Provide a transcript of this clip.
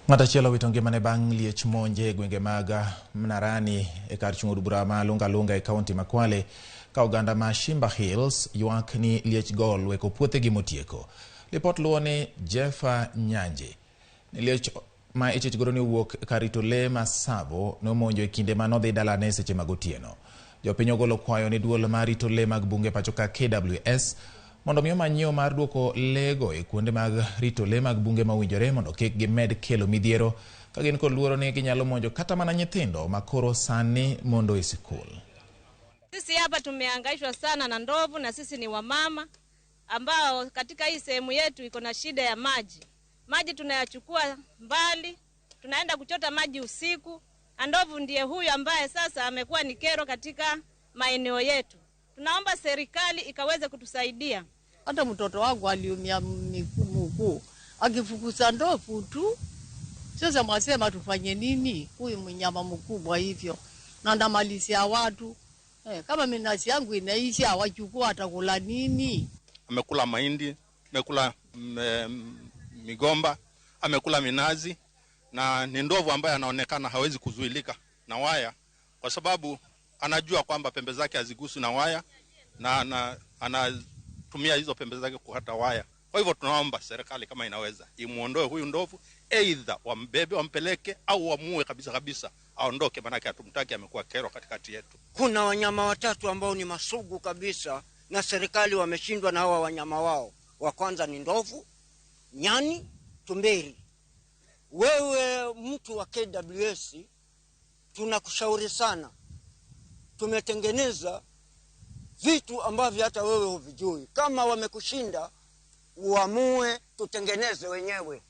Ng'at achiel owito ngimane bang' liech monje e gwenge mag Mnarani e kar chung' od bura ma Lunga Lunga e kaunti ma Kwale ka oganda ma Shimba Hills ywak ni liech go olweko puothegi motieko. Lipot luwo ni Jeffa Nyanje ni liech ma ichich godo ni owuok kar rito lee ma Tsavo nomonjo e kinde ma nodhi dalane e seche mag otieno. Jopiny ogolo kwayo ni duol mar rito lee mag bunge pacho ka KWS mondo mi omany yo mar duoko lee go e kuonde mag rito lee mag bunge mowinjore mondo kik gimed kelo midhiero ka gin kod luoro ni ginyalo monjo kata mana nyithindo ma koro sani mondo e sikul. Sisi hapa tumehangaishwa sana na ndovu, na sisi ni wamama ambao katika hii sehemu yetu iko na shida ya maji. Maji tunayachukua mbali, tunaenda kuchota maji usiku. Na ndovu ndiye huyu ambaye sasa amekuwa ni kero katika maeneo yetu. Tunaomba serikali ikaweze kutusaidia. Hata mtoto wangu aliumia mguu akifukuza ndovu tu. Sasa mwasema tufanye nini? Huyu mnyama mkubwa hivyo na ndamalizia watu. Kama minazi yangu inaisha, wachukua atakula nini? Amekula mahindi, amekula migomba, amekula minazi, na ni ndovu ambaye anaonekana hawezi kuzuilika na waya kwa sababu anajua kwamba pembe zake haziguswi na waya na anatumia hizo pembe zake kukata waya. Kwa hivyo tunaomba serikali kama inaweza imuondoe huyu ndovu, aidha wambebe wampeleke au wamuue kabisa kabisa, aondoke, maanake hatumtaki, amekuwa kero katikati yetu. Kuna wanyama watatu ambao ni masugu kabisa na serikali wameshindwa na hawa wanyama wao. Wa kwanza ni ndovu, nyani, tumberi. Wewe mtu wa KWS, tunakushauri sana. Tumetengeneza vitu ambavyo hata wewe huvijui. Kama wamekushinda, uamue tutengeneze wenyewe.